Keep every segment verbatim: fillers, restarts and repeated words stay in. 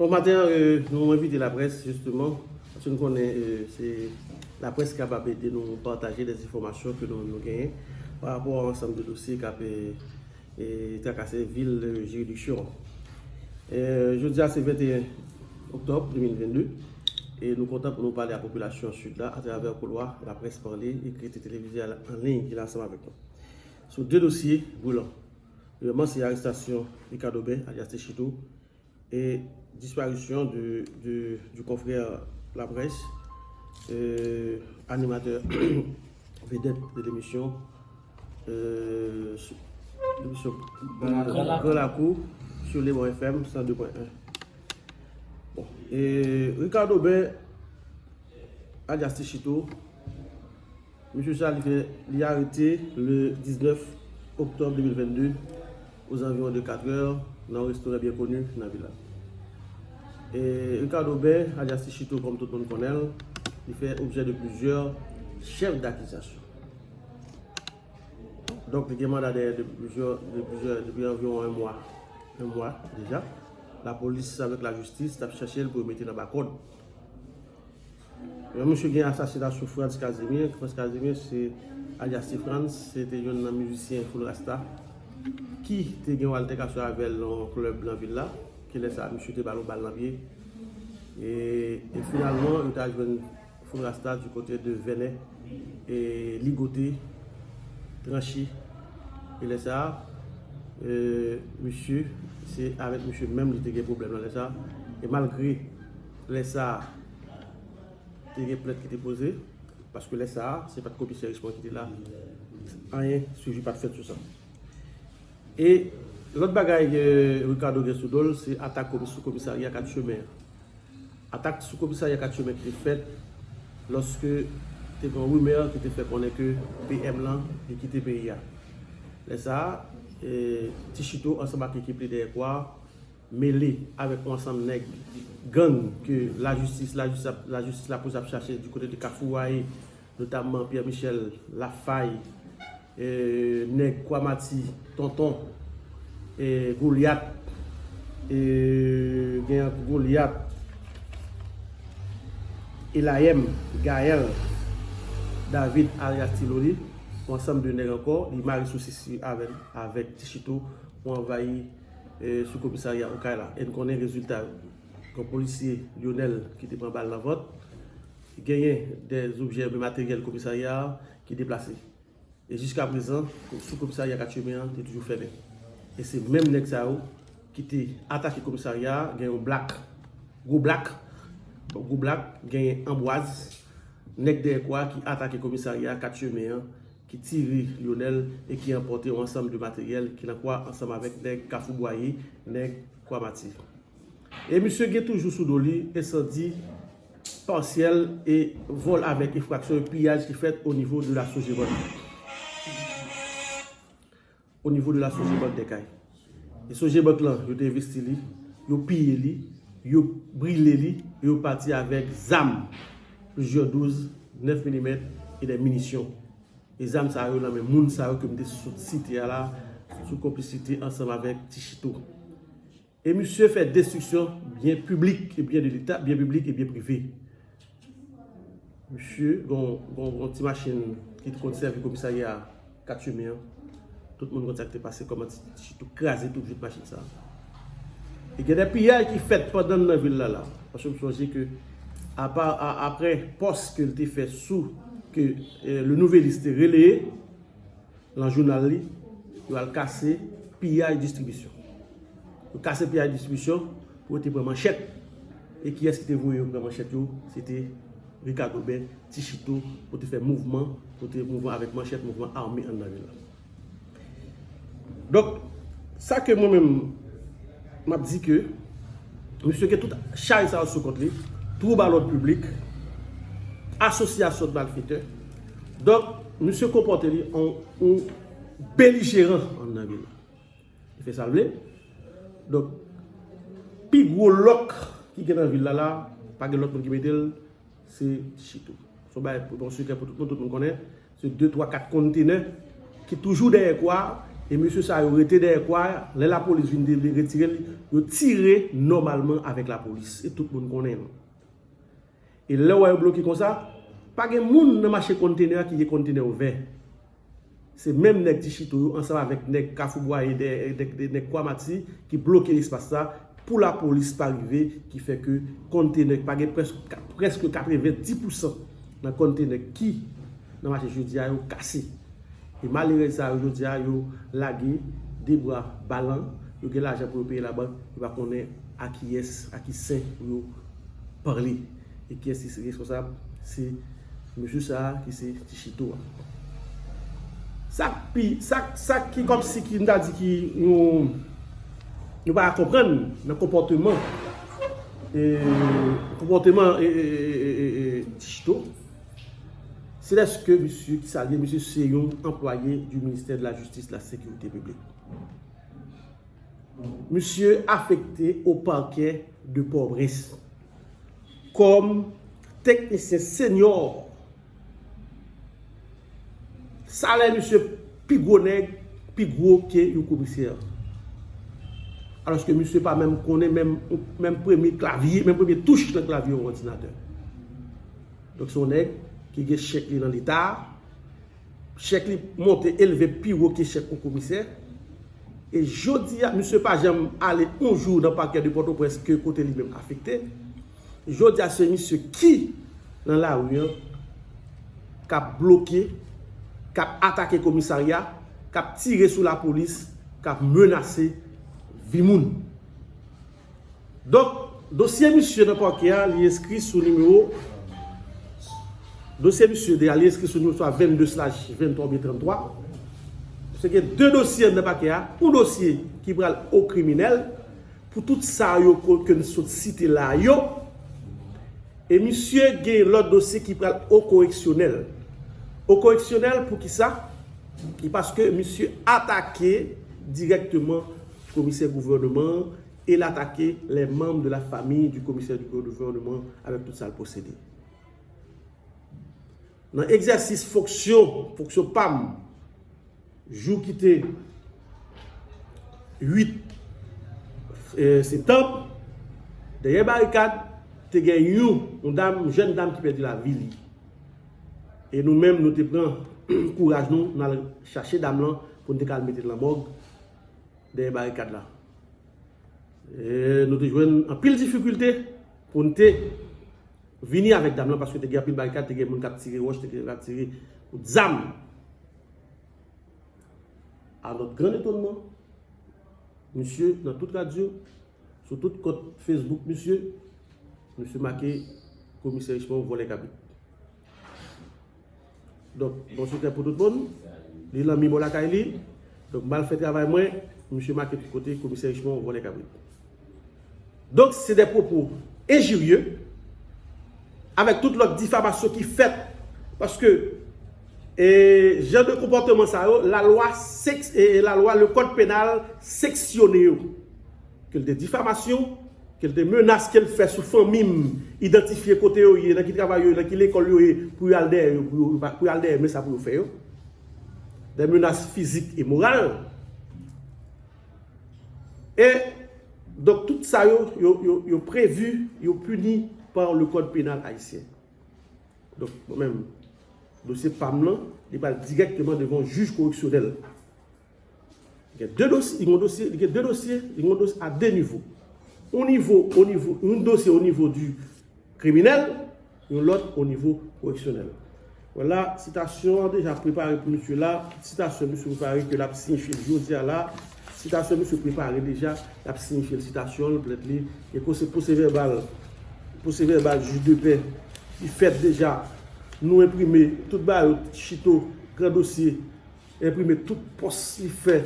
Bon maten, euh, nou envite laprès, jisteman, paske nou konnen, euh, se laprès ki kapab ede nou pataje dè enfòmasyon ke nou, nou genyen pa rapò a ansanm de dosye k ap, euh, e trakase vil, euh, jiridiksyon an. Euh, jodi a se venteyen oktòb de mil vennde, e nou kontan pou nou pale a popilasyon Sid la atravè koulwa laprès pale, ekri, televize an liy ki la ansanm avèk nou. Sou de dosye brilan. Premyèman, se arestasyon Ricardo Bain, alyas Tichito, e disparition de, de, du confrère laprès, euh, animateur vedette de l'émission, euh, l'émission Grand Lakou sur Lebon F M cent deux point un. Bon, e Ricardo Bain, alyas Tichito, Mesye sa, li fè, li arete le diznèf oktòb de mil vennde, aux environs de katrè, nan yon restoran byen koni nan vil la. E Ricardo Bain, alyas Tichito, kòm tout moun konnen l, li fè objè de plizyè chèf dakizasyon. Donk, li gen manda dèyè de plizyè, de plizyè, depi anviwon yon mwa, yon mwa deja. Lapolis avèk lajistis t ap chèche l pou yo mete l anba kòd. Yon mesye gen asasinasyon Frantz Casimir. Frantz Casimir, se, alyas Ti Frantz, se te youn nan mizisyen Full Rasta ki te gen yon altèkasyon avè l nan yon klèb nan vil la. Ki lè sa a, misye te ba l yon bal nan pye. E, e finalman, yo ta jwenn Full Rasta du kote de Vènè, e ligote, tranche. E lè sa a, e, misye, se avèk misye menm li te gen pwoblèm nan lè sa a. E malgre lè sa a, te gen plent ki te poze, paske lè sa a, se pa t komisè Richemond ki te la, anyen swivi pa t fèt sou sa. E lòt bagay, e, Ricardo gen sou do l, se atak komi-, sou komisarya Kat Chemen an. Atak sou komisarya Kat Chemen ki te fèt lòske te gen yon rimè ki te fè konnen ke P M lan li kite peyi a. Lè sa a, e, Tichito ansanm ak ekip li dèyè kwa a, mele avèk yon ansanm nèg gang ke lajistis, lajistis ap, lajistis, lapolis ap chache du kote de Kafou Bwaye, notamman Pierre Michel Lafaille, e, nèg Kwa Mati, Tonton, e, Golyat, e, gen Golyat, Elayèm, Gaël, David alyas Ti Loli, yon ansanm de nèg ankò, li mare sosis li avè, avèk Tichito pou anvayi, e, sou komisarya Okay la. E n konnen rezilta yo. Gen yon polisye, Lionel, ki te pran bal nan vant. Genyen dè objè, men materyèl komisarya a ki deplase. E jiskaprezan, sou komisarya Kat Chemen an te toujou fèmen. E se menm nèg sa yo ki te atake komisarya a, gen yon blak, gwo blak, gwo blak, genyen Anbwaz, nèg dèyè kwa ki atake komisarya Kat Chemen an, ki tire Lionel e ki anpòte yon ansanm de materyèl ki nan kwa ansanm avèk nèg Kafou Bwaye, nèg Kwa Mati. E misye gen toujou sou do li ensandi pasyèl e vòl avèk enfraksyon e piyaj ki fèt o nivo de la Sogebank. O nivo de la Sogebank Dèkay. E Sogebank lan, yo te envesti li, yo piye li, yo brile li, e yo pati avèk zam, plizyè douz, nèf milimèt e dè minisyon. E zam sa yo nan men moun sa yo ke m te sot site a la, sou konplisite ansanm avèk Tichito. E misye fè destriksyon byen piblik e byen de Leta, byen piblik e byen prive. Misye, gon, gon, gon ti machin ki te konn sèvi komisarya Kat Chemen an. Tout moun konn sa k te pase, kòman Ti, Tichito kraze tout vit machin sa a. E gen de piyay ki fèt pandan l nan vil la la. Paske m sonje ke apa, a, aprè pòs ke l te fè sou ke, eh, Le Nouvelliste te releye, nan jounal li, yo al kase piyay distribisyon. Yo kase piyay distribisyon pou yo te pran manchèt. E kiyès ki te voye yo pran manchèt yo? Se te Ricardo Bain, Tichito, pou te fè mouvman, pou te mouvman avèk manchèt, mouvman ame anndan vil la. Donk, sa ke mwen menm, m ap di ke misye gen tout chay sa yo sou kont li, twoub a lòd piblik, asosyasyon de malfetè. Donk, misye konpòte li an yon belijeran anndan vil la. Li fè sa l vle. Donk, pi gwo lòk ki gen nan vil la la, pa gen lòt moun ki mete l, se Tichito. Se yon bagay pou, bon, sekrè pou tout moun, tout moun konnen. Se de, twa, kat kontenè ki toujou dèyè kwa a, E mesye sa yo rete dèyè kwa a, lè lapolis vin de- retire l, yo tire nòmalman avèk lapolis. E tout moun konnen l. E lè w wè yo bloke konsa, pa gen moun nan mache kontenè a ki gen kontenè ouvè. Se menm nèg Ti Chito yo ansanm avèk nèg Kafou Bwaye, nèg, nèg Kwa Mati ki bloke espas la pou lapolis pa rive, ki fè ke kontenè pa gen prèske, prèske katrevendis pousan nan kontenè ki nan mache jodi a yo kase. E malerèz sa yo jodi a yo lage de bra balan, yo gen lajan pou yo peye labank, yo pa konnen a kiyès, a ki sen pou yo pale. E kiyès ki se responsab? Se mesye sa a ki se Ti Chito a. Sa k pi, sa, sa ki kòmsi ki m ta di ki nou, nou pa ka konprann nan konpòteman, e, konpòteman, e, e, e, e, e, Ti Chito, se lèske misye ki sa l ye, misye se yon anplwaye du ministère de la Justice, de la Sécurité Publique. Misye afekte au parquet de Pòtoprens kòm teknisyen senyò. Salè misye pi gwo nèg, pi gwo ke yon komisè. Alòske misye pa menm konnen menm, menm premye klavye, menm premye touch nan klavye yon òdinatè. Donk se yon nèg ki gen chèk li nan Leta, chèk li monte elve pi wo ke chèk yon komisè. E jodi a, misye pa janm ale yon jou nan pakè de Pòtoprens ke kote li menm afekte. Jodi a, se misye ki nan lari an, k ap bloke, k ap atake komisarya, k ap tire sou lapolis, k ap menase vi moun. Donk, dosye misye nan pakè a, li enskri sou nimewo, dosye misye deja, li enskri sou nimewo swa vennde slash venntwa oubyen tranntwa. Se gen de dosye anndan pakè a, yon dosye ki pral o kriminèl, pou tout sa yo ko- ke n sot site la yo, e misye gen lòt dosye ki pral o koreksyonèl. O koreksyonèl pou ki sa? E paske misye atake dirèkteman komisè gouvènman an, e l atake les membres de la famille du commissaire du gouvernement avec tout sa l posede. Nan egzèsis fonksyon, fonksyon pa m, jou ki te uit, eh, septanm, dèyè barikad, te gen yon, yon dam, yon jèn dam ki pèdi lavi li. E nou menm, nou te pran kouraj nou, n al chache dam lan pou n te ka al mete l nan mòg dèyè barikad la. E nou te jwenn anpil difikilte pou n te vini avèk dam lan, paske te gen anpil barikad, te gen moun k ap tire wòch, te gen moun k ap tire kout zam. A notre grand étonnement, misye, nan tout radyo, sou tout kont Facebook misye, misye make komisè Richemond vòlè kabrit. Donk, bon sekrè pou tout moun, li lanmi bò lakay li. Donk, m al fè travay mwen, misye make tout kote, komisè Richemond vòlè kabrit. Donk, se de pwopo enjirye, avèk tout lòt difamasyon ki fèt, paske, e, jan de konpòteman sa yo, lalwa sèks-, e, lalwa, le kòd penal seksyone yo. Ke l te difamasyon, ke l te menas ke l fè sou fanmi m, idantifye kote yo ye, nan ki travay yo ye, nan ki lekòl yo ye, pou y al dèyè yo, pou yo, pou y al dèyè men sa pou yo fè yo. Des menaces physiques et morales. E, donk, tout sa yo, yo, yo, yo previ, yo pini pa le code pénal haïtien. Donk, mwen menm, dosye pa m lan, li pral dirèkteman devan jij koreksyonèl. Gen de dosye, li gen yon dosye, li gen de dosye, li gen yon dosye a de nivo. Yon nivo, o nivo, yon dosye o nivo di kriminèl, yon lòt o nivo koreksyonèl. Vwala, sitasyon an deja prepare pou misye la. Sitasyon misye prepare ke l ap siyifye l jodi a la. Sitasyon misye prepare deja, l ap siyifye l sitasyon l, plent li. E pwose-, pwosevèbal, pwosevèbal jij de pè ki fèt deja. Nou enprime tout bagay yo, Chito, gran dosye, enprime tout pòs li fè,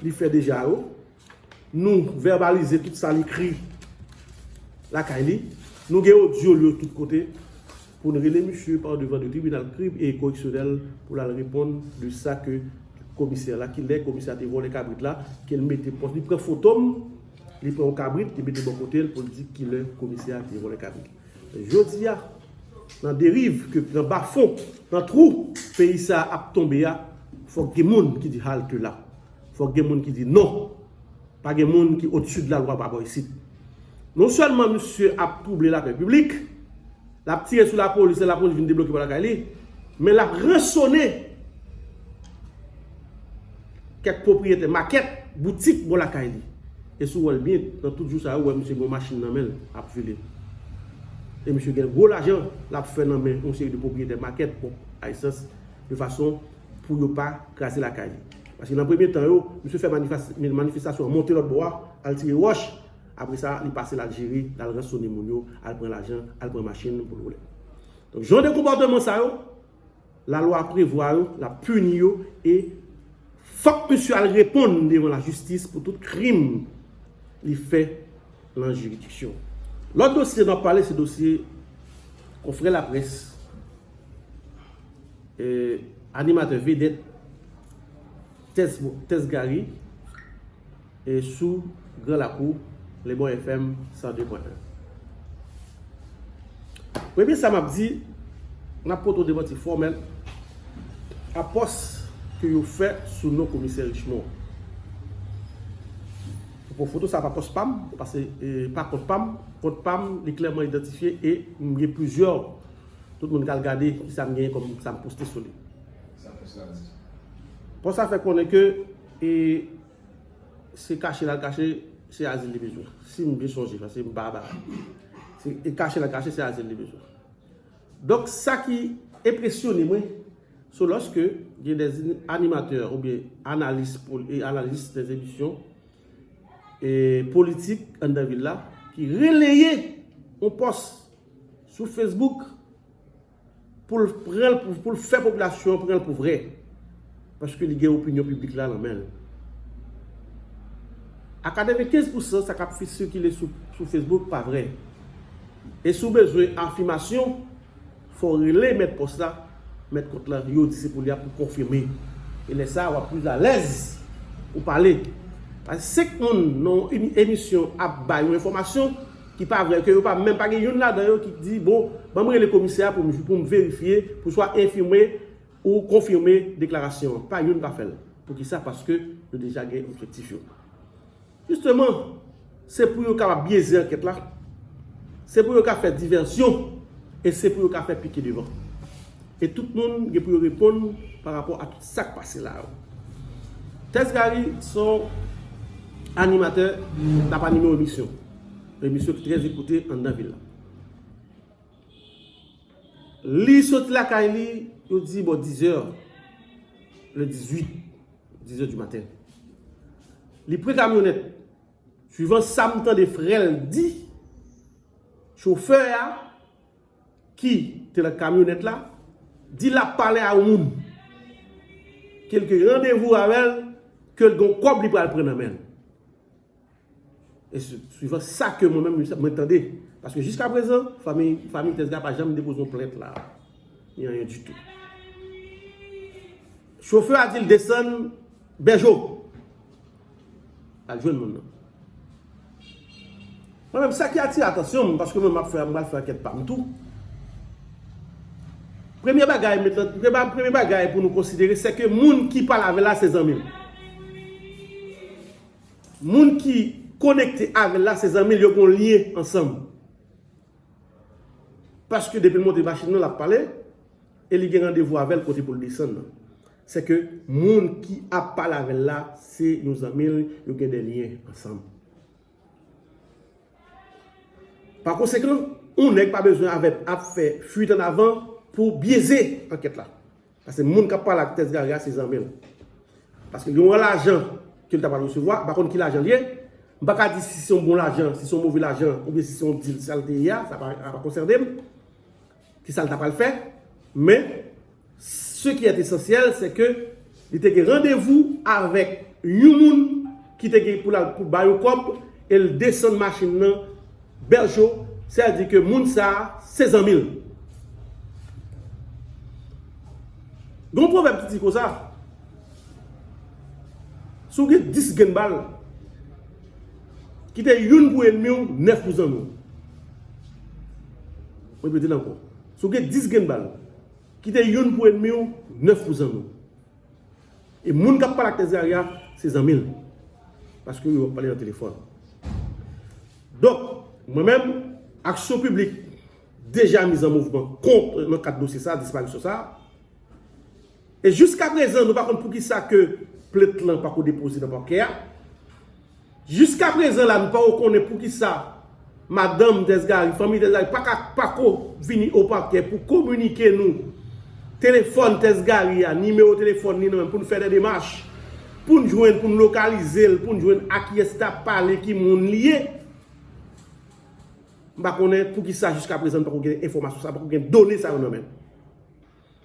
li fè deja yo. Nou vèbalize tout sa l ekri lakay li. Nou gen odyo l yo tout kote. Pou n rele misye pa devan de tribinal krim e koreksyonèl pou l al reponn de sa ke komisè la, kilè komisè a te vòlè kabrit la, ke l mete pòs, li pran foto m, li pran yon kabrit, li mete bò kote l pou l di kilè komisè a te vòlè kabrit. Jodi a, nan deriv, ke nan bafon, nan twou peyi sa a ap tonbe a, fòk gen moun ki di halte la. Fòk gen moun ki di non. Pa gen moun ki odsi de lalwa pa bò isit. Non sèlman misye ap twouble lapè piblik, l ap tire sou lapolis, lè lapolis vin debloke bò lakay li, men l ap ransone kèk pwopriyetè makèt, boutik bò lakay li. E si w wè l byen, nan tout jou sa yo, ou wè misye gen yon machin nan men l ap vile. E misye gen gwo lajan l ap fè nan men yon seri de pwopriyetè makèt, ponp a esans, de fason pou yo pa kraze lakay li. Paske nan premye tan yo, misye fè manifas-, manifestasyon an monte lòt bò a, al tire wòch. Apre sa, li pase l al jere, l al ransone moun yo, al pran lajan, al pran machin pou l woule. Donk, jan de konpòteman sa yo, lalwa prevwa yo, l ap pini yo, e fòk misye al reponn devan lajistis pou tout krim li fè nan jiridiksyon. Lòt dosye n ap pale, se dosye konfrè laprès, e, animatè vedèt, Tès, Tès Gary, e sou Gran Lakou, Lebon F M san de pwen en. Premye sa m ap di, m ap pote w demanti fòmèl a pòs ke yo fè sou non komisè Richemond. Bon, foto sa pa pòs pa m, paske, e, pa kont pa m, kont pa m, li klèman idantifye e m gen plizyè, tout moun k al gade ki sa m genyen kòm sa m poste sou li. Sa pòs la di. Pòs la fè konnen ke, e, se kache l al kache, se azil li bezwen. Si m byen sonje, paske m pa, pa. Se, e kache l al kache, se azil li bezwen. Donk, sa ki enpresyone mwen, se lòske gen de animatè oubyen analis, pol-, e analis de emisyon, e politik anndan vil la, ki releye yon pòs sou Facebook pou l pran l pou, pou l fè popilasyon an pran l pou vrè. Paske li gen opinyon piblik la nan men l. A katrevenkenz pousan sa k ap fi-, sikile sou, sou Facebook pa vrè. E si w bezwen afimasyon, fò w rele mèt pòs la, mèt kont la, yo di se pou li a pou konfime. E lè sa a, w ap plis alèz pou pale. Paske senk moun nan yon emi-, emisyon ap bay yon enfòmasyon ki pa vrè, ke yo pa menm pa gen youn ladan yo ki di, bon, ban m rele komisè a pou m, pou m verifye, pou swa enfime ou konfime deklarasyon an. Pa youn pa fè l. Poukisa? Paske yo deja gen objektif yo. Jisteman, se pou yo kapab byeze ankèt la, se pou yo ka fè divèsyon, e se pou yo ka fè pike devan. E tout moun gen pou yo reponn pa rapò a tout sa k pase la yo. Tès Gary se yon animatè k ap anime yon emisyon. Yon emisyon ki trè ekoute anndan vil la. Li soti lakay li, yo di bò dizè, le dizuit, dizè di maten. Li pran kamyonèt. Suivan sa m tande frè l di, chofè a ki te nan kamyonèt la, di l ap pale a yon moun, ke l gen randevou avè l, ke l gen yon kòb li pral pran nan men l. E su-, suivan sa ke mwen menm, mwen tande. Paske jiska prezan, fanmi, fanmi Tès Gary pa janm depoze yon plent la. Ni anyen ditou. Chofè a di l desann Bèjo. Al jwenn moun nan. Mwen menm, sa ki atire atansyon m, paske mwen m ap fè, m pral fè ankèt pa m tou. Premye bagay, met lan, premye ba-, premye bagay pou nou konsidere, se ke moun ki pale avè l la, se zanmi l. Moun ki konekte avè l la, se zanmi l, yo gen yon lyen ansanm. Paske depi l monte machin nan, l ap pale, e li gen randevou avè l kote pou l desann nan. Se ke moun ki ap pale avè l la, se yon zanmi l, yo gen de lyen ansanm. Pa konsekan, yon nèg pa bezwen avè, ap fè fuit an avan pou byeze ankèt la. Paske moun k ap pale ak Tès Gary a, se zanmi l. Paske gen yon lajan ke l ta pral resevwa, m pa konn ki lajan l ye. M pa ka di si se yon bon lajan, si se yon move lajan, oubyen si se yon dil, sa l te ye a, sa pa, sa pa konsène m. Ki sa l ta pral fè. Men, ce qui est essentiel, se ke li te gen randevou avèk yon moun ki te gen pou l al pou bay yon kòb, e l desann machin nan, Bèjo, sètadi ke moun sa a, se zanmi l. Gen yon pwovèb ki di konsa, si w gen dis grenn bal, kite youn pou ènmi w, nèf pou zanmi w. Mwen repete l ankò. Si w gen dis grenn bal, kite youn pou ènmi w, nèf pou zanmi w. E moun k ap pale ak Tès Gary a, se zanmi l. Paske yo pale nan telefòn. Donk, mwen menm, Aksyon Piblik deja miz an mouvman kont nan kad dosye sa, disparisyon sa. E jiska prezan, nou pa konn poukisa ke plent lan pako depoze nan pakè a. Jiska prezan la, nou pako konnen poukisa madanm Tès Gary, fanmi Tès Gary, pa ka, pako vini o pakè pou kominike nou telefòn Tès Gary a, nimewo telefòn li nan men pou n fè de demach, pou n jwenn, pou n lokalize l, pou n jwenn a kiyès li t ap pale, ki moun li ye. M pa konnen poukisa jiska prezan n pako gen enfòmasyon sa, pako gen done sa yo nan men n.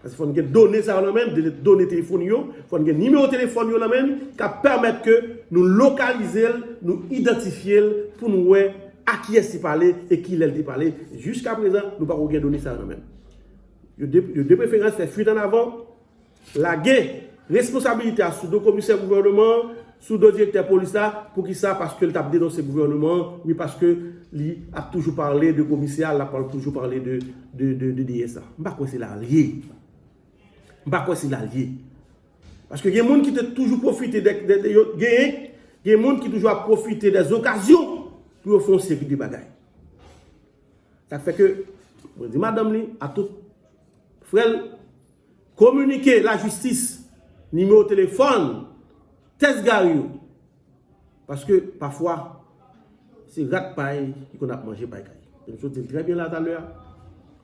Paske fò n gen done sa yo nan men n, de- done telefòn yo, fò n gen nimewo telefòn yo nan men n, k ap pèmèt ke nou lokalize l, nou idantifye l, pou nou wè a kiyès li pale e kilè l te pale. Jiska prezan, nou pako gen done sa yo nan men n. Yo de, yo de preferans fè fuit an avan, lage responsabilite a sou do komisè gouvènman an, sou do direktè polis la. Poukisa? Paske l t ap denonse gouvènman an, wi, paske li ap toujou pale de komisè a, l ap toujou pale de, de, de, de D S la. M pa kwè se la l ye. M pa kwè se la l ye. Paske gen moun ki te toujou pwofite de, de, de, yo, gen, gen moun ki toujou ap pwofite de okazyon pou yo fè yon seri de bagay. Sa k fè ke, mwen di madanm li, a tout frè l, kominike lajistis nimewo telefòn Tès Gary yo. Paske, pafwa, se rat pay ki konn ap manje pay kay. E nou sot di l trè byen la talè a.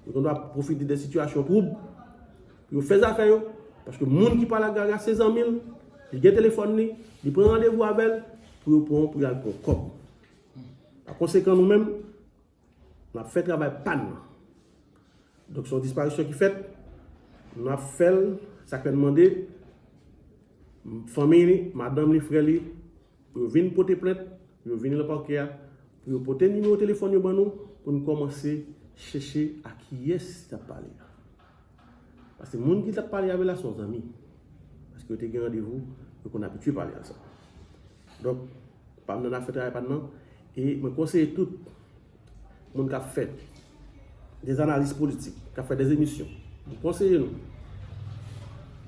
Yo konn ap pwofite de sitiyasyon twoub pou yo fè zafè yo. Paske moun ki pale ak Gary a se zanmi l, li gen telefòn li, li pran randevou avè l pou yo pran, pou y al pran kòb. Pa konsekan, nou menm, n ap fè travay pa n nan. Donk, se yon disparisyon ki fèt. N ap fè l, sa k fè n mande fanmi li, madanm li, frè li, pou yo vin pote plent, pou yo vin nan pakè a, pou yo pote nimewo telefòn yo ban nou, pou n kòmanse chèche a kiyès li t ap pale a. Paske moun ki t ap pale avè l la se yon zanmi. Paske yo te gen randevou, yo konn abitye pale ansanm. Donk, pa m nan afè travay pa n nan. E mwen konseye tout moun k ap fè de analiz politik, k ap fè de emisyon, mwen konseye nou,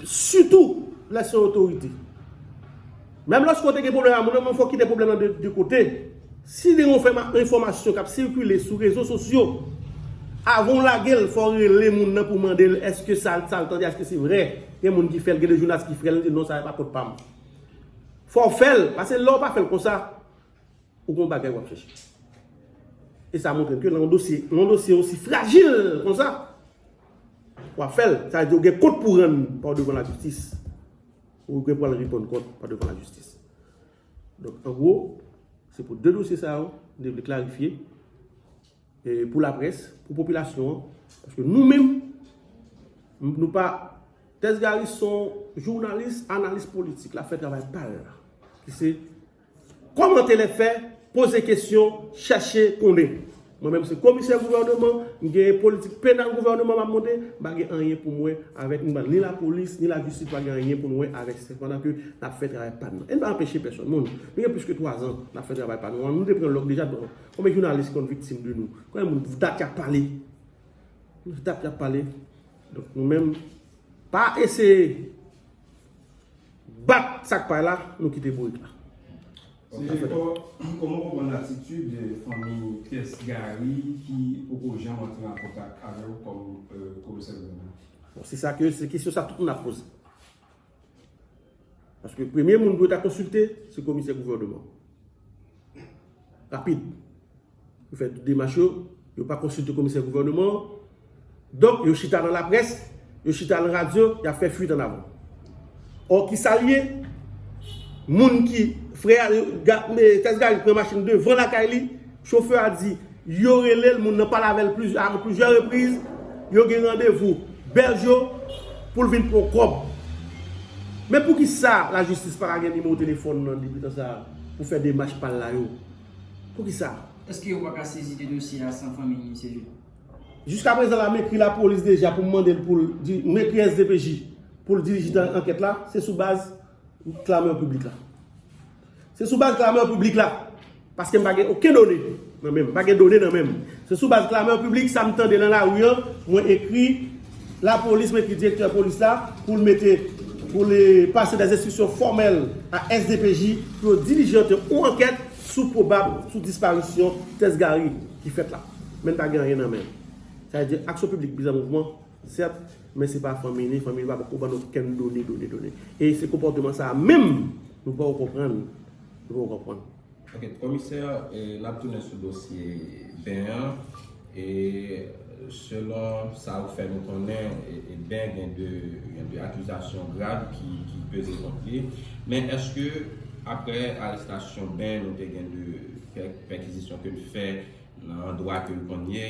sitou lè se otorite, menm lòske w te gen pwoblèm ak moun nan, men fò w kite pwoblèm nan de, de kote. Si gen yon fèma-, enfòmasyon k ap sikile sou rezo sosyo, avan w lage l, fò w rele moun nan pou w mande l èske sa, sa l tande, èske se vrè. Gen moun ki fè l, gen de jounalis ki fè l, di non, sa e pa kont pa m. Fò w fè l, paske lè w pa fè l konsa, ou gon bagay w ap chèche. E sa montre n ke nan yon dosye, nan yon dosye osi frajil konsa, w ap fè l. Sa vle di ou gen kont pou w rann pa w devan lajistis. Ou gen pou al reponn kont pa w devan lajistis. Donk, an gwo, se pou de dosye sa yo, nou te vle klarifye. E pou laprès, pou popilasyon an, paske nou menm, nou pa, Tès Gary se yon jounalis, analis politik, l ap fè travay pa l la, ki se kòmante lè fè, poze kesyon, chèche konnen. Mwen menm se komisè gouvèneman, m gen politik penal gouvèneman m ap monte, m pa gen anyen pou m wè avèk, m pa ni lapolis, ni lajistis pa gen anyen pou n wè avèk sa, pandan ke n ap fè travay pa n nan. E n pa anpeche pèsonn, moun. Nou gen plis ke twa zan n ap fè travay pa nou an. Nou te pran lòk deja, bon, konbyen jounalis ki konn viktim de nou? Konbyen moun dat y ap pale? Dat y ap pale. Donk, nou menm, pa eseye bat sa k pa la, nou kite bourik la. Donk, sa fè. Kòman w konprann latitid fanmi Tès Gary ki poko janm antre an kontak avè w kòm, euh, komisè gouvènman? Bon, se sa ke, se kesyon sa tout moun ap poze. Paske premye moun pou yo ta konsilte, se komisè gouvèneman. Rapid. Yo fè tout demach yo, yo pa konsilte komisè gouvèneman an. Donk, yo chita nan laprès, yo chita nan radyo, y ap fè fuit an avan. Ò, kisa l ye? Moun ki, frè a, ga-, Tès Gary pran machin devan lakay li, chofè a di, yo rele l, moun nan pale avè l pliz-, a plizyè repriz, yo gen randevou Bèjo pou l vin pran kòb. Men poukisa lajistis pa ka gen nimewo telefòn nan depi tan sa a pou fè demach pa l la yo? Poukisa? Èske yo pa ka sezi de dosye a san fanmi misye Jude? Jiska prezan la, m ekri lapolis deja pou m mande l pou l di, m ekri S D P J pou l dirije ankèt la, se sou baz klamè piblik la. Se sou baz klamè piblik la. Paske m pa gen okenn done nan men m. M pa gen done nan men m. Se sou baz klamè piblik, sa m tande nan lari an, mwen ekri lapolis, mwen ekri direktè polis la, pou l mete Pou li pase des enstriksyon fòmèl a S D P J pou yo dilijante yon ankèt sou pwobab sou disparisyon Tès Gary ki fèt la. Men n pa gen anyen nan men l. Sa vle di aksyon piblik priz an mouvman, sèt, men se pa fanmi li, fanmi li pa poko ban nou okenn done, done, done. E se konpòteman sa a menm nou poko konprann, nou poko konprann. Ok, komisè, n ap tounen sou dosye Ben an. E selon sa ou fè nou konnen, Ben gen de, gen de akizasyon grav ki, ki peze kont li. Men èske apre arestasyon Ben, nou te gen de pèkizisyon ke l fè nan andwa ke l konn ye,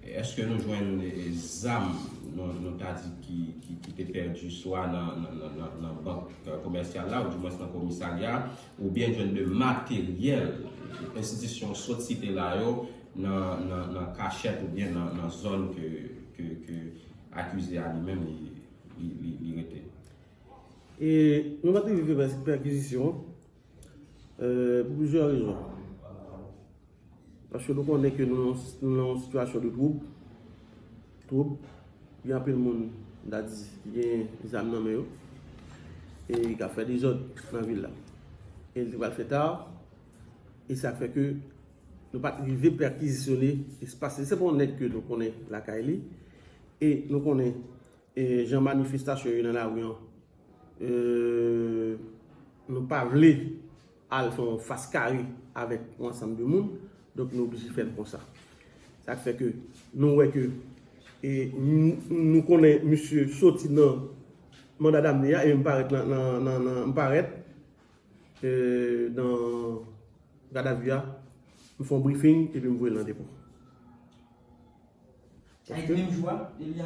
èske nou jwenn zam nou, nou ta di ki, ki, ki te pèdi swa nan, nan, nan, nan, nan bank komèsyal la, oudimwens nan komisarya, oubyen jwenn de materyèl enstitisyon sot site la yo nan, nan, nan kachèt oubyen nan, nan zòn ke, ke, ke akize a li menm li, li, li, li rete. E nou pa t rive fè pèkizisyon pou plizyè rezon. Paske nou konnen ke nou nan yon sitiyasyon de twoub. Twoub. Gen anpil moun, m ta di, ki gen zam nan men yo e k ap fè dezòd nan vil la. E li te pral fè ta. E sa k fè ke nou pa t rive pèkizisyone espas li. Se pa yon nèg ke nou konnen lakay li. E nou konnen e jan manifestasyon yo nan lari an, e nou pa vle al fè yon fas kare avèk yon ansanm de moun, donk nou oblije fè l konsa. Sa k fè ke nou wè ke e nou, nou konnen misye soti nan manda damne a e m parèt nan, nan, nan, nan m parèt e nan gadavi a, m fè yon briefing epi m voye l nan depo. Sa e di menm jou a?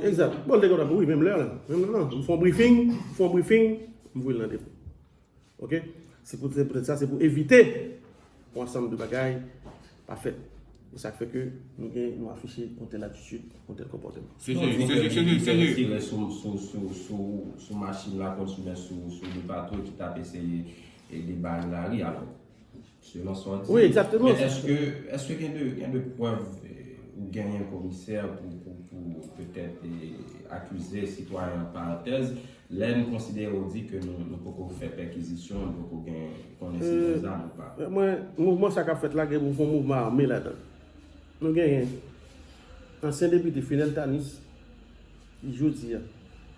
Egzat. Bon, l te kontan pou wi, menm lè a. Menm lè a. M fè yon briefing, m fè yon briefing, m voye l nan depo. Ok? Se pou se poutèt sa, se pou evite yon ansanm de bagay pa fèt. E sa k fè ke nou gen, nou afiche yon tèl atitid, yon tèl konpòteman. Se se, se se, se se, se se. Tire sou, sou, sou, sou, sou machin la, konn sou men sou, sou de patwouy ki t ap eseye e debare lari alò. Selon sa w di. Wi, egzakteman. Men èske, èske gen de, gen de prèv ou genyen komisè pou, pou, pou petèt akize sitwayen an parantèz, lè n konsidere w di ke nou, nou poko fè pèkizisyon, nou poko gen konnen si gen zam ou pa? Mwen, mouvman sa k ap fèt la, gen mouvman, mouvman ame ladan l. Nou genyen ansyen depite Fidel Tanis, ki jodi a,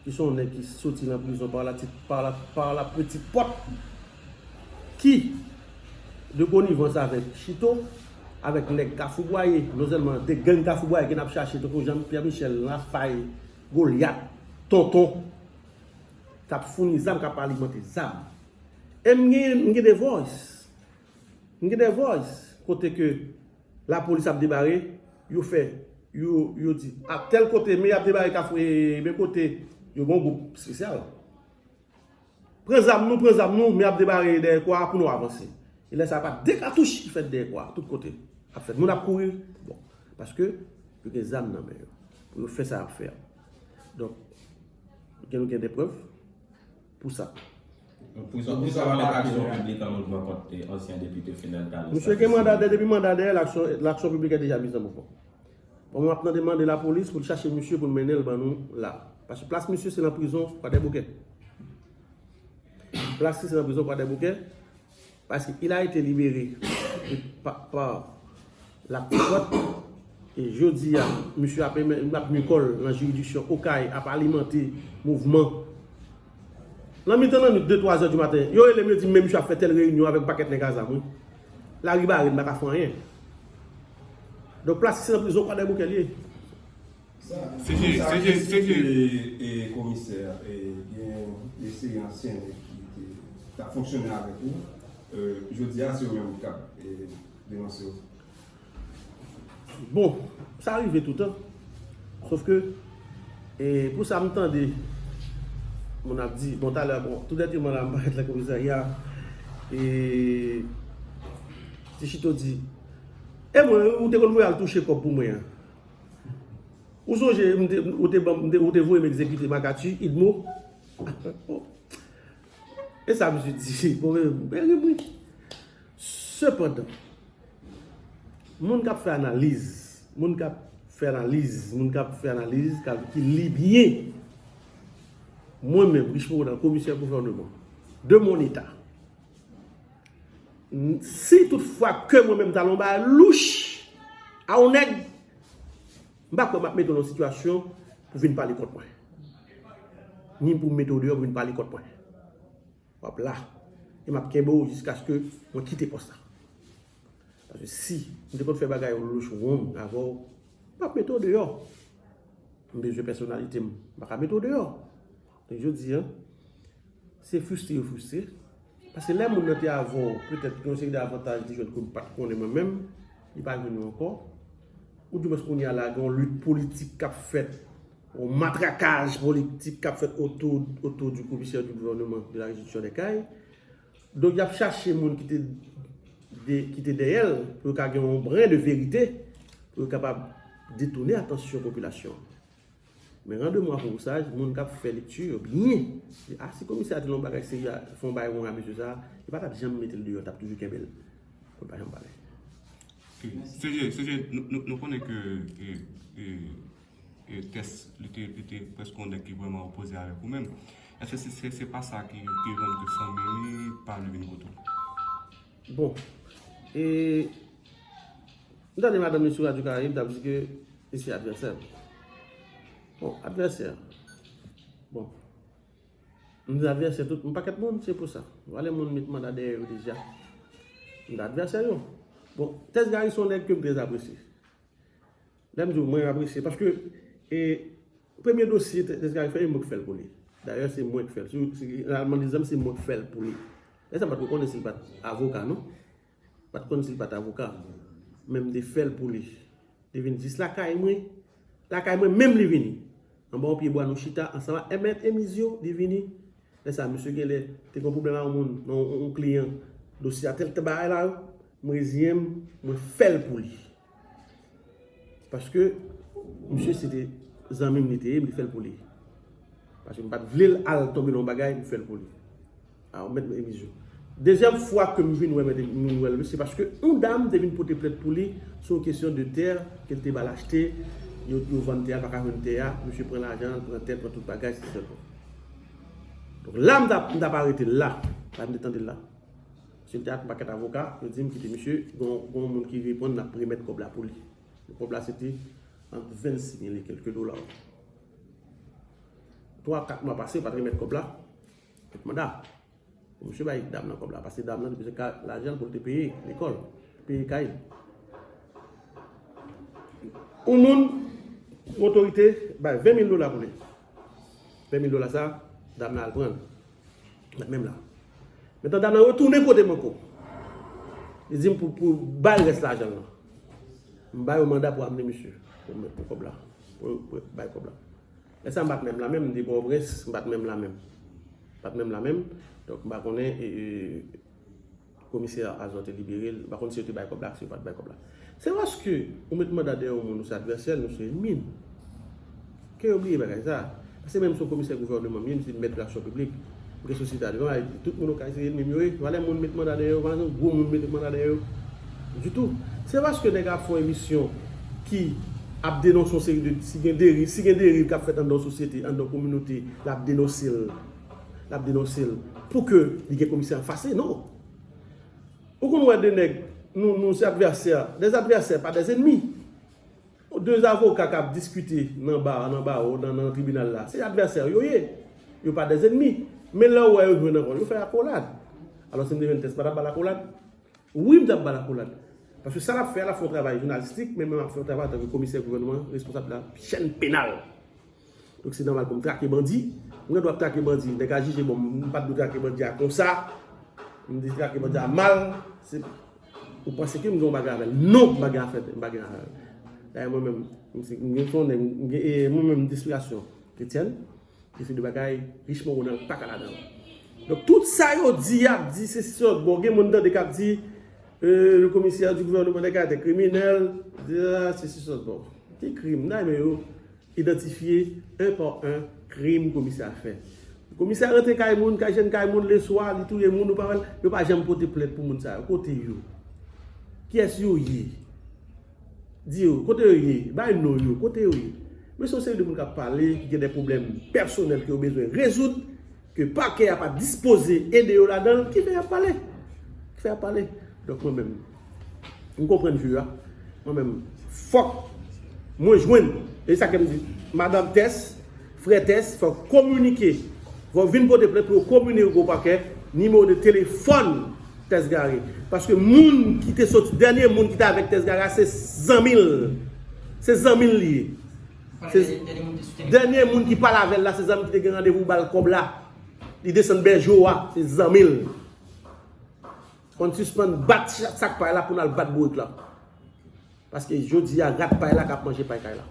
ki se yon nèg ki soti nan prizon pa la ti, pa la, pa la petite porte, ki de konivans avèk Chito, avèk nèg Kafou Bwaye, non sèlman de gang Kafou Bwaye ki n ap chache tankou Jean Pierre Michel, Lafay, Goliath, Tonton, k ap founi zam, k ap alimante zam. E m gen, m gen de voice. M gen de voice kote ke lapolis ap debare, yo fè, yo, yo di, a tèl kote, men y ap debare Kafou, e men kote, yo gen yon gwoup espesyal. Pran zam nou, pran zam nou, men y ap debare dèyè kwa pou nou avanse. E lè sa a pa de katouch ki fèt dèyè kwa, tout kote ap fèt. Moun ap kouri, bon, paske yo gen zam nan men yo, pou yo fè sa y ap fè a. Donk, gen nou gen de prèv pou sa. Prizon, prizon pa mèt aksyon piblik an mouvman kont ansyen depite Fidel Tanis. Misye gen manda dèyè, depi manda dèyè, laksyon, laksyon piblik est déjà mise en mouvement. Bon, m ap tande mande lapolis pou l chache misye pou l mennen l ban nou la. Paske plas misye se nan prizon Kwadèboukè. Plas li se nan prizon Kwadèboukè. Parce qu'il a été libéré par, par la cocotte. E jodi a, misye ap, ap mye kò l nan jiridiksyon Okay, ap alimante mouvman. Nan mitan lannwit, de, twa zè di maten, yo rele m, yo di m men misye ap fè tèl reyinyon avèk yon pakèt nèg a zam, wi. Lari bare, m pa ka fè anyen. Donk, plas li se nan prizon Kwadèboukè li ye. Sa, pou sa ki enplike komisè, gen de seri ansyen nèg ki te, t ap fonksyone avèk ou. Jodi a, se yo menm k ap denonse w. Bon, sa rive toutan. Sòf ke, e, pou sa m tande moun ap di, bon, talè, bon, tou dènyèman la, m parèt nan komisarya, e, Ti Chito di, e mwen, ou te konn voye al touche kòb pou mwen an. Ou sonje, m te, ou te ban m, ou te voye m egzekite Makati, Idmo? E sa misye di, bon, men, men, wi. Sepandan, moun k ap fè analiz, moun k ap fè analiz, moun k ap fè analiz, k ap ki li byen, Mwen menm, Richemond Ronald, komisè gouvèneman de mon eta, si toutfwa ke mwen menm ta nan yon bagay louch a yon nèg, m pa kwè m ap mete w nan yon sitiyasyon pou vin pale kont mwen. Ni pou m mete w deyò pou vin pale kont mwen. W ap la. E m ap kenbe w jiskaske mwen kite pòs la. Paske si m te konn fè bagay louch wrong avè w, m ap mete w deyò. M bezwen pèsonalite m. M pa ka mete w deyò. Donk, jodi a, se fristre yo fristre. Paske lè moun nan te avè w, petèt gen yon seri de avantaj li jwenn ke m pa t konnen mwen menm, li pa jwenn yo ankò. Oudimwens kounye a la, gen yon lit politik k ap fèt, yon matrakaj politik k ap fèt otou, otou di komisè di gouvèneman de la rejidiksion dè Kay. Donk, y ap chache moun ki te, de, ki te dèyè l pou yo ka gen yon bren de verite, pou yo kapab detounen atansyon popilasyon an. Men randemwa pou ousaj, moun k ap fè lekti yo byen. Di, a, si komisè a te nan yon bagay serye, fè yon bagay wrong a mesye sa, li pa t ap janm mete l deyò, l t ap toujou kenbe l pou l pa janm pale. Ok. Serye, serye, nou, nou, nou konnen ke e, e, e, tès, li te, li te prèske yon nèg ki vrèman opoze avèk ou menm. Èske se, se, se pa sa ki te rann ke fanmi li pa vle vin kote w? Bon, e, m tande madanm li sou Radyo Karayib t ap di ke li se advèsè m. Bon, advèsè. Bon, m di advèsè tout yon pakèt moun, se pou sa. Valè moun met manda dèyè yo deja. M di advèsè yo. Bon, Tès Gary se yon nèg ke m trè apresye. Lè m di w mwen apresye, paske e, premye dosye Tès Gary fè, e mwen k fè l pou li. Dayè, se mwen k fè l. Si, si, al mande zam, se mwen k fè l pou li. Lè sa, m pa t konnen si l pa t avoka, non. M pa t konn si l pa t avoka. Men m te fè l pou li. Li vin jis lakay mwen. Lakay mwen menm li vini. Anba yon pye bwa nou chita ansanm ak Mèt Emizyo, li vini. Lè sa, misye genlè te gen yon pwoblèm ak yon moun, yon, yon kliyan. Dosye a tèl bagay la, m reziyen m, mwen fè l pou li. Paske misye se te zanmi m li te ye, m te fè l pou li. Paske m pa t vle l al tonbe nan yon bagay, m fè l pou li. A, Mèt Emizyo. Dezyèm fwa ke m vin wè Mèt Em-, m vin wè l, se paske yon dam te vin pote plent pou li sou yon kesyon de tè ke l te ba l achte, yo, yo vann tè a, pa ka jwenn tè a, misye pran lajan, pran tè, pran tout bagay, se sèlman. Donk la, m t ap, m t ap arete l la, la m te tande l la. Paske m te ak yon pakèt avoka, yo di m kite misye, gon, gon moun ki reponn, n ap remèt kòb la pou li. Kòb la se te ant vennsis mil e kèlke dola. Twa, kat mwa pase, yo pa t remèt kòb la. Met manda. Pou misye bay dam nan kòb la. Paske dam nan te bezwen ka lajan pou l te peye lekòl, peye kay. Yon moun, yon otorite, bay ven mil dola pou li. Ven mil dola sa, dam nan al pran l. Mèt menm la. Mentnan dam nan retounen kote m ankò. Li di m pou, pou bay rès lajan l lan. M ba yo manda pou amenn misye. Pou, pou kòb la. Pou, pou bay kòb la. Lè sa m pa t menm la menm, m te Pòtoprens, m pa t menm la menm. M pa t menm la menm. Donk, m pa konnen e, e, komisè Azor te libere l, m pa konn si yo te bay kòb la, si yo pa t bay kòb la. Se paske ou met manda dèyè yon moun, ou se advèsè l, nou se ènmi l. Ke yo bliye bagay sa. Paske menm si yon komisè gouvèneman m ye, m se mèt relasyon piblik, m gen sosyete a devan, tout moun ou ka di se ènmi m yo ye. Valè moun met manda dèyè yo, pa gen gwo moun mete manda dèyè yo. Ditou. Se paske nèg ap fè yon emisyon ki ap denonse yon seri de, si gen deriv, si gen deriv k ap fèt anndan yon sosyete, anndan yon kominote, l ap denonse l. L ap denonse l. Pou ke li gen komisè anfas li, non. Ou konn wè de nèg, nou, nou se advèsè, des adversaires, pas des ennemis. De avoka k ap diskite nan ba, nan bawo, nan, nan tribinal la, se advèsè yo ye. Yo pa des ennemis. Men lè w wè yo jwenn ankò, yo fè akolad. Alò, si m te jwenn Tès, m pa t ap ba l akolad? Wi, m t ap ba l akolad. Paske sa l ap fè a, l ap fè yon travay jounalistik, men menm ap fè yon travay antanke komisè gouvènman, responsab de la chaîne pénale. Donk, se nòmal pou m trake bandi. Mwen dwe ap trake bandi. Nèg a jije, bon, m pa t dwe trake bandi a konsa. M te trake bandi a mal. Se, ou panse ke m gen yon bagay avè l? Non, m pa gen afè, m pa gen afè avè l. Dayè, mwen menm, m se, m gen son nèg, m gen, e, mwen menm, m de enspirasyon kretyèn. E se de bagay Richemond Ronald pa ka ladan l. Donk, tout sa yo di, y ap di, se si sòt bon. Gen moun tande k ap di, euh, le commissaire du gouvernement de Kay était criminel, de, ah, se si sòt bon. Ki krim? N a men yo idantifye, en pa en, krim komisè a fè. Komisè a rantre kay moun, kay jèn kay moun, leswa, li touye moun, ou pa wè l, yo pa janm pote plent pou moun sa yo. Kote yo? Kiyès yo ye? Di yo, kote yo ye? Bay non yo, kote yo ye? Men se yon seri de moun k ap pale, ki gen de pwoblèm pèsonèl ke yo bezwen rezoud, ke pakè a pa dispoze ede yo ladan l, ki fè y ap pale. Ki fè y ap pale. Donk, mwen menm, m konprann vi a. Mwen menm, fòk mwen jwenn. E sa ke m di, madanm Tès, frè Tès, fòk kominike. Fòk vin pote plent pou yo kominike o pakè, nimewo de telefòn Tès Gary. Paske moun ki te soti, dènye moun ki te avèk Tès Gary a, se zanmi l. Se zanmi l li ye. Se dènye moun ki pale avè l la, se zanmi ki te gen randevou ba l kòb la. Li desann Bèjo a, se zanmi l. Konn sispann bat sak pay la pou n al bat bourik la. Paske jodi a, rat pay la k ap manje pay kay la.